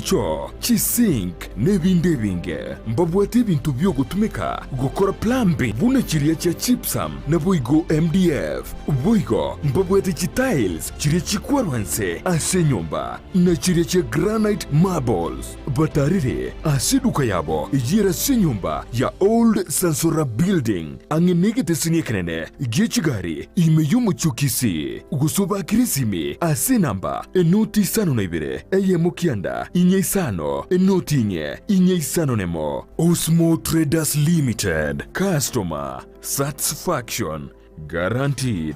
chichoo, chisink, na ebinde ebinge. Mbabwate ebinto biogotumeka gokora plumbing buna chiria chia gypsum naboigo MDF. Boigo mbabwate chitiles chiria chikwarwa nse ase enyomba na chiria chia granite marbles. Batarire ase eduka yabo eyio ere ase enyomba ya Old Sansora Building ang'e negeteseni ekenene gie chigari ime y'omochie o Kisii. Gose obakere esimi ase enamba enoti 52 eyemo 9 4 5 enoti 4 4 5 1. Osmo Traders Limited, Customer Satisfaction Guaranteed.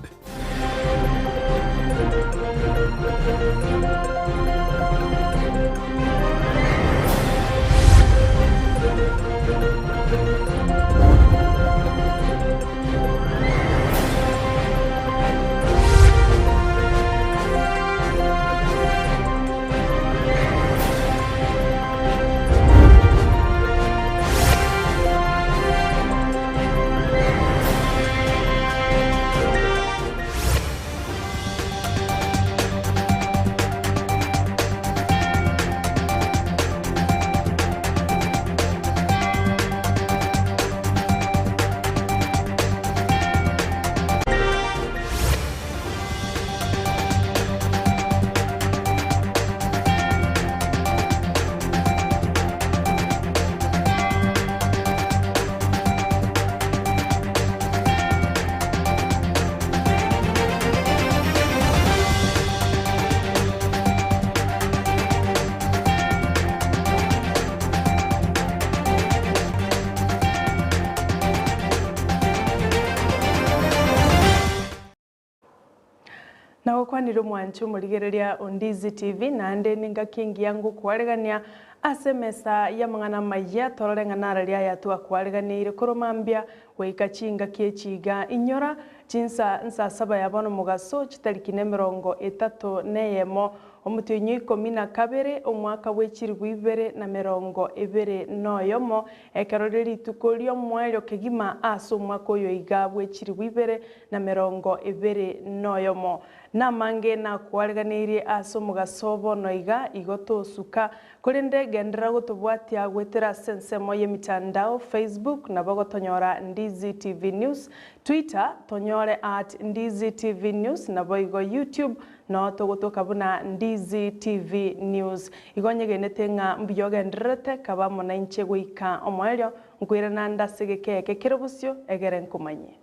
Nagokwanire omwanchi omorigereria o Ndizi TV naende nengaki engiya ngokwaregania ase emesa y'amang'ana amayia torore ng'a narari aya twakwareganeire korwa mambia goika chingaki echi iga inyora chinsa nsa saba ya bono mogaso chitariki nemerongo etato neyemo omotienyi o ikomi na kabere omwaka bwe chilifu ibere na merongo ebere noyomo ekero rire rituko ri'omoerio kegima ase omwaka oyo iga bwe chilifu ibere na 21. Namange nakwareganeirie ase omogaso bono iga, igo tosuka, korende genderera gotobwatia goetera ase ensemo y'emitandao, Facebook, nabo gotonyora Ndizi TV News, Twitter, tonyore at Ndizi TV News, naboigo YouTube, noo togotoka buna Ndizi TV News. Igo nyegenete ng'a mbuya ogendererete, kaba amo nainche goika omoerio, nkoirana nde ase egeka eke kere bosio, egere nkomanyie.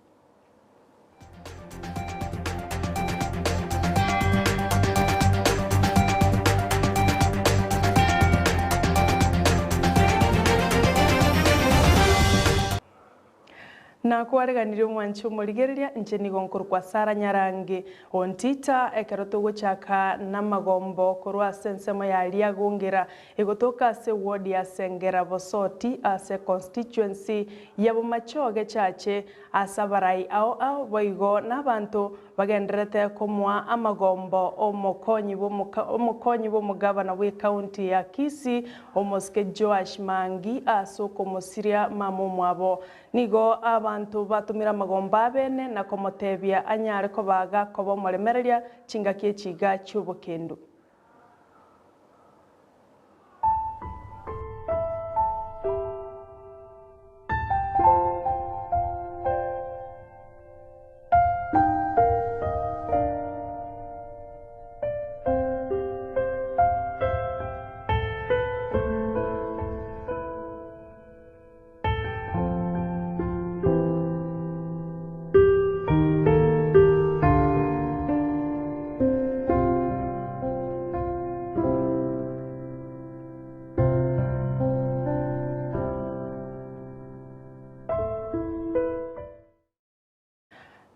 Nakwareganirie omwanchi omorigereria, inche nigo nkorokwa Sara Nyarangi Ontita, ekero togochaka namagombo korwa ase ensemo ya Riagongera Egotoka ase ward ya Sengera Bosoti ase constituency ya Bomachoge Chache ase abarai ao ao boigo nabanto bagendererete komoa amagombo omokonyi omokonyi bw'omogavana bw'ecounty ya Kisii omosike Joash Maangi ase okomosiria mama omwabo. Nigo abanto batomire amagombo abene na komotebia anyare kobaga koba omoremereria chingaki echi iga chi'obokendu.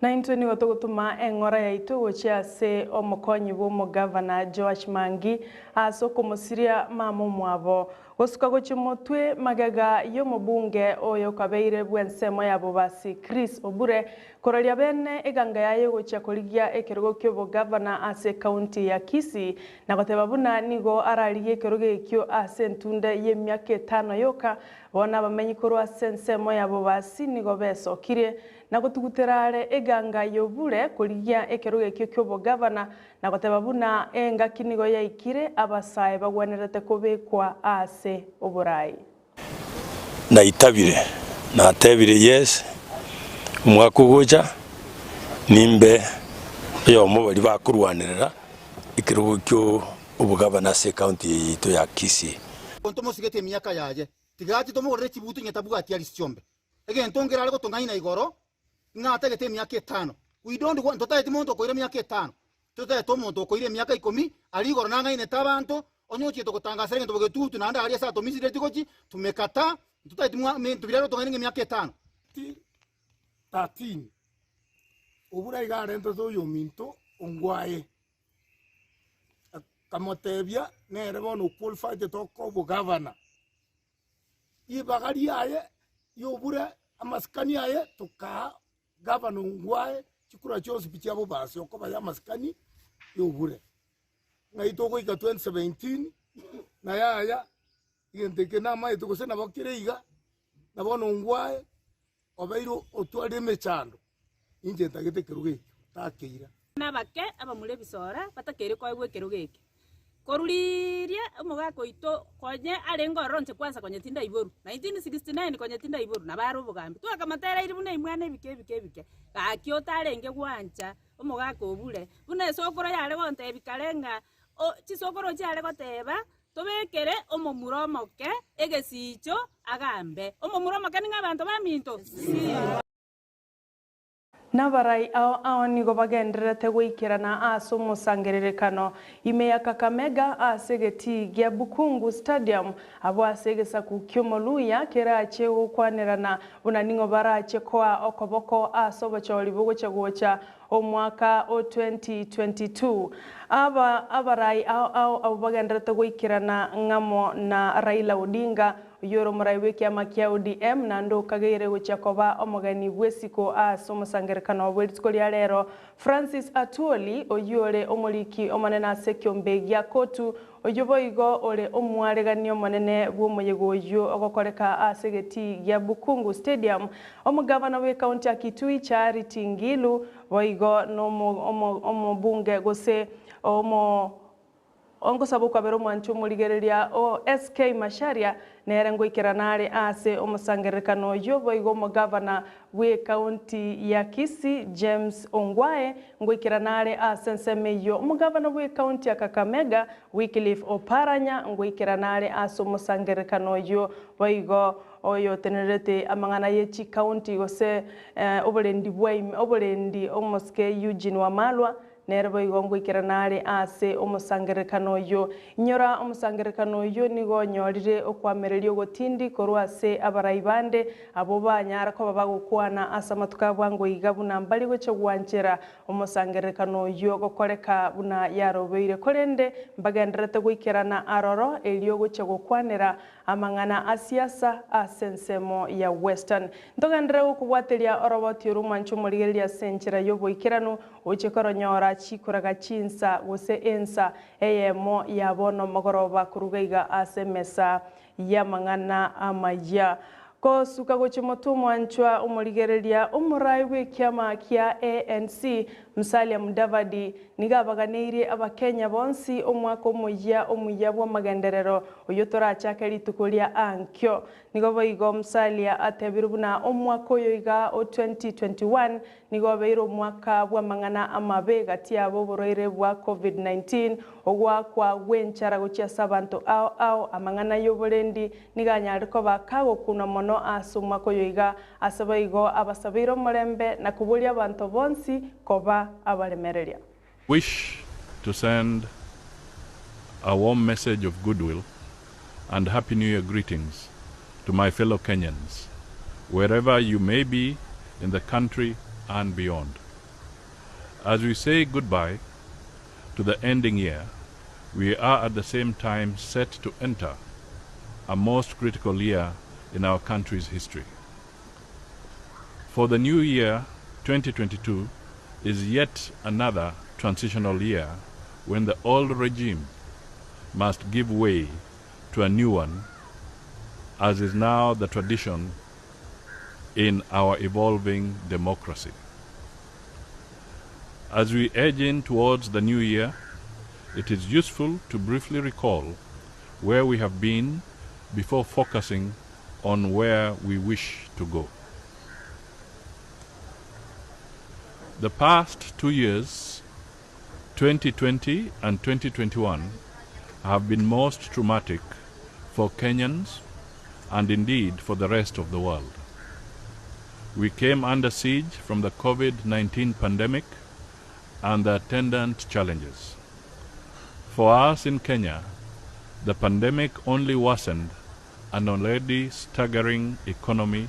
Na intwe nigo togotoma eng'ora yaito gochia ase omokonyi bw'omogavana Joash Mangi ase okomosiria mama omwabo. Gosuka gochia motwe magega y'omobunge oyo okabeire bw'ensemo ya Bobasi Chris Obure koraria bene eganga yaye gochia korigia ekerogo ki'obogavana ase ekaunti ya Kisii na goteba buna nigo ararigie ekerogo ekio ase entunda y'emiaka etano yoka, bono abamenyi korwa ase ensemo ya Bobasi nigo besokirie. na gotugutera are eganga y'obure korigia ekerogo ekio ki'obogavana na goteba buna engaki nigo yaikire abasae bagwenerete kobekwa ase oborai. Naitabire, natebire, Yes, omwaka ogocha nimbe oyomo baria bakorwanerera ekerogo ki'obogavana ase ecounty eye yaito ya Kisii. Onto mosigete emiaka yaye, tiga tomogorere chibutu onye tabwati aria chiombe. Egento nkerare gotong'aina igoro, ng'a atagete emiaka etano. We don't want, totageti monto okoira emiaka etano, totagete omonto okoira emiaka ikomi, aria igoro nang'ainete abanto, onye ochiete gotangasera egento bogetutu naende aria ase atomisireti gochi, tumekataa, ntotageti mwa minto biria arotong'aine ng'a emiaka etano. 13 Obura iga arentete oyominto ongwae, akamotebia nere bono oqualified toka obogavana. Ribaga riaye ri'obure amasikani aye tokaa gavana ongwae chikura chionsi pi chia bobasi okoba y'amasikani y'obure. Ng'ai togoika 2017 na yaya egento eke namaete gose nabo kere iga, na bono ongwae obeire otwarire emechando, inche ntagete ekerogo ekio, takeira. Nabake abamura ebisora batakeire koegwa ekerogo eke. Korwa riria omogaka oito konye arenge ororo inche kwansa konye tindaiborwa, 1969 konye tindaiborwa nabo are obogambi. Twakamotereiri buna imwana ebike ebike ebike, gaki otarenge gwancha omogaka obure. Buna esokoro yare gontebia kare ng'a o chisokoro chiare goteba, tobekere omomura omoke egesicho agambe. Omomura omoke ning'o abanto baminto? Nabarai ao ao nigo bagendererete goikerana ase omosangererekano ime ya Kakamega ase egetii gia Bukhungu Stadium abwo ase egesaku ki'Omoluya kerache gokwanerana buna ning'o barache koa okoboko ase obochori bogocha gocha omwaka o 2022. Aba abarai ao ao abwo bagendererete goikerana ng'amo na Raila Odinga Oyio ore omorai bw'ekiama kia ODM naende okageire gochia koba omogeni bw'esiko ase omosangererekano bwe rituko ria rero, Francis Atwoli, oyio ore omoriki omonene ase ekiombe gia Kotu, oyio boigo ore omwaregani omonene bw'omoyega oyio ogokoreka ase egetii gia Bukhungu Stadium, omogavana bw'ecounty ya Kitui Charity Ngilu, boigo nomobunge gose omo Ongosaba okwabera omwanchi omorigereria o SK Macharia nere ngoikerana are aase omosangererekano oyio boigo omogavana bw'ecounty ya Kisii James Ongwae ngoikerana are aase ensemo eyio omogavana bw'ecounty ya Kakamega Wycliffe Oparanya ngoikerana are aase omosangererekano oyio boigo oyotenererete amang'ana ye chicounty gose oborendi bwa ime oborendi omosike Eugene Wamalwa Nere boigo ngoikerana are aase omosangererekano oyio. Inyora, omosangererekano oyio nigo onyorire okwamereria ogotindi korwa ase abarai bande, abwo banyara koba bagokwana ase amatuko a bwango iga buna mbari gochia gwanchera omosangererekano oyio gokoreka buna yarobeire, korende mbagendererete goikerana aroro erio gochia gokwanera Amang'ana a siasa ase ensemo ya Western. Ntogenderere gokobwateria oroboti orwo mwanche omorigereria ase enchera y'oboikeranu, oche koronyora chikoraga chinsa gose ensa eyemo ya bono mogoroba koruga iga ase emesa y'amang'ana amayia. Gosuka gochia motwe omwanchwa omorigereria omorai bw'ekiama kia ANC, Musalia Mudavadi, nigo abaganeirie Abakenya bonsi omwaka omoyia omuya bw'amagenderero oyio torachake rituko ria ankio. Nigo boigo Musalia atebire buna omwaka oyo iga o 2021 nigo obeire omwaka bw'amang'ana amabe gati yabo oborwaire bwa Covid-19, ogoakwa gw'enchara gochia ase abanto ao ao, amang'ana y'oborendi nigo anyare koba kagokunwa mono ase omwaka oyo iga. Ase boigo abasabeire omorembe na koboria abanto bonsi koba abaremereria. Wish to send a warm message of goodwill and Happy New Year greetings to my fellow Kenyans, wherever you may be in the country and beyond. As we say goodbye to the ending year, we are at the same time set to enter a most critical year in our country's history. For the new year, 2022, is yet another transitional year when the old regime must give way to a new one, as is now the tradition in our evolving democracy. As we edge in towards the new year, it is useful to briefly recall where we have been before focusing on where we wish to go. The past 2 years, 2020 and 2021, have been most traumatic for Kenyans and indeed for the rest of the world. We came under siege from the COVID-19 pandemic and the attendant challenges. For us in Kenya, the pandemic only worsened an already staggering economy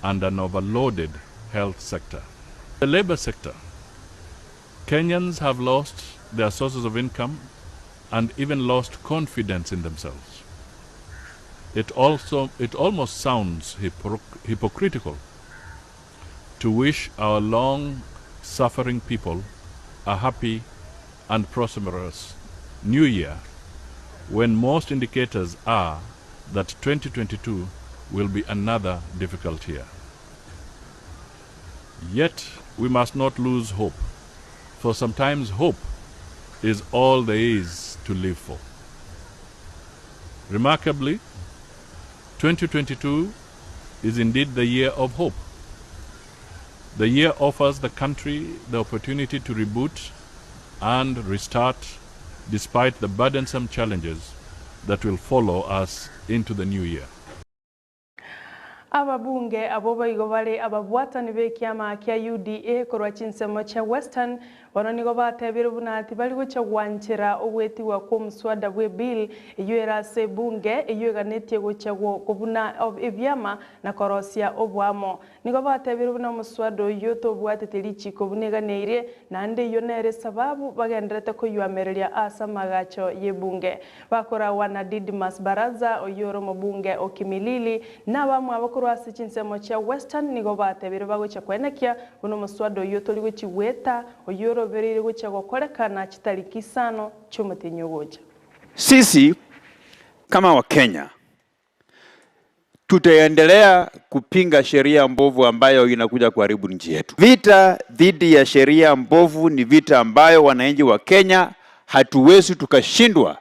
and an overloaded health sector. The labor sector, Kenyans have lost their sources of income and even lost confidence in themselves. It almost sounds hypocritical to wish our long-suffering people a happy and prosperous new year when most indicators are that 2022 will be another difficult year. Yet we must not lose hope, for sometimes hope is all there is to live for. Remarkably, 2022 is indeed the year of hope. The year offers the country the opportunity to reboot and restart despite the burdensome challenges that will follow us into the new year. Ababunge abwo boigo bare ababwatani b'ekiama kia UDA korwa chinsemo chia Western bono nigo batebire buna tibari gochia gwanchera ogwetigwa kw'omuswada bw'ebill eyio ere ase ebunge eyio eganetie gochia kobuna ebiama na korosia oboamo. Nigo batebire buna omoswada oyio tobwatete richiko buna eganeirie, naende eyio nere esababu bagendererete koyuamereria ase amagacho y'ebunge. Bakoragwa na Didmus Barasa oyio ore omobunge o Kimilili, na abamwabo korwa ase chinsemo chia Western nigo batebire bagochia koenekia buna omoswada oyio tori gochia goeta, oyio orobereire gochia gokorekana chitariki isano chi'omotienyi ogocha. Sisi kama Wakenya tutaendelea kupinga sheria mbovu ambayo inakuja kuharibu nchi yetu. Vita dhidi ya sheria mbovu ni vita ambayo wananchi wa Kenya hatuwezi tukashindwa.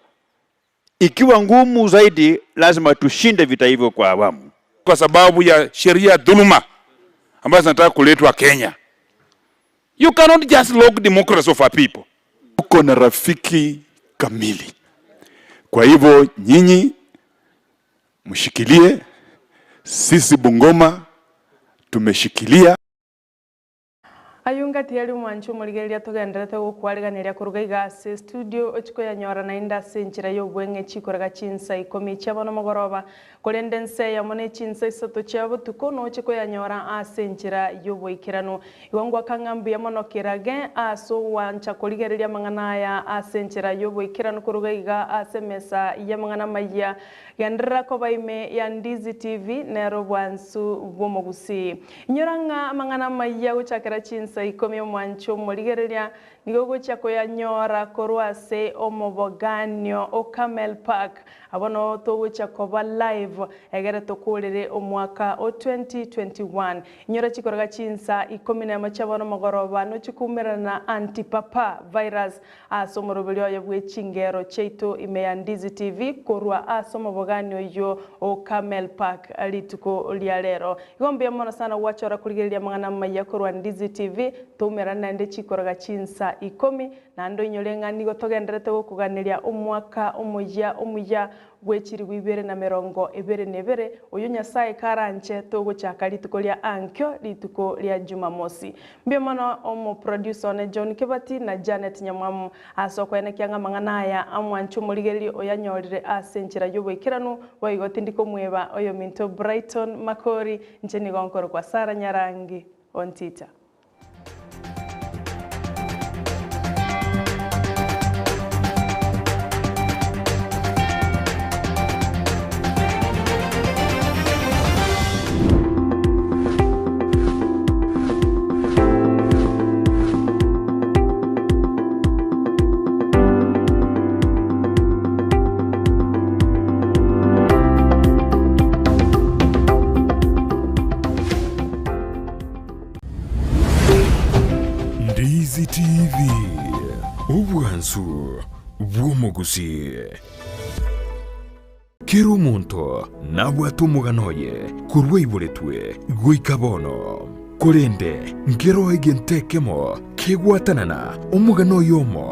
Ikiwa ngumu zaidi, lazima tushinde vita hivyo kwa awamu, kwa sababu ya sheria dhuluma ambazo zinataka kuletwa Kenya. You cannot just lock democracy of our people. Uko na rafiki kamili, kwa hivyo nyinyi mshikilie, sisi Bungoma tumeshikilia. Ayio ngati aria omwancho omorigereria togendererete gokwariganeria koruga iga ase estudio ochie koyanyora naende ase enchera y'obweng'e chikorega chinsa ikomi chia bono mogoroba, korende ense eyemo ne chinsa isato chia botuko noche koyanyora ase enchera y'oboikeranu. Igo ngwaka ng'a mbuya mono kerage ase ogwancha korigereria amang'ana aya ase enchera y'oboikeranu koruga iga ase emesa y'amang'ana amayia. Genderera koba ime ya Ndizi TV nere obwansu bw'omogusii. Inyora ng'a amang'ana amayia gochakera chinsa ikomi omwancho omorigereria nigo ogochia koyanyora korwa ase omoboganio o Camel Park. Abwo noo togochia koba live egere tokorere omwaka o 2021. Inyora chikoroga chinsa ikomi nemo chia bono mogoroba nochie koumerana na Anti Papa Virus Ase omoroberio oye bwe chingero chiaito ime ya Ndizi TV korwa ase omobogani oyio o Camel Park rituko ria rero. Igo mbuya mono sana gwachora korigereria amang'ana amaya korwa Ndizi TV, toumerane naende chikoroga chinsa ikomi, naende oinyore ng'a nigo togendererete gokoganeria omwaka omoyia omuya bwe chilifu ibere na merongo ebere na ebere, oyio Nyasae karanche togochaka rituko ria ankio, rituko ria Jumamosi. Mbuya mono omoproducer one John Kebati na Janet Nyamwamu ase okoenekia ng'a amang'ana aya amwanche omorigereria oyanyorire ase enchera y'oboikeranu, boigo tindi komweba oyominto Brighton Makori, inche nigo nkorokwa Sarah Nyarangi Ontita. y'Omogusii. Kera omonto nabwate omogano oye korwa aiboretwe goika bono. Korende nkeroo egento ekemo kegwatanana omogano oyomo.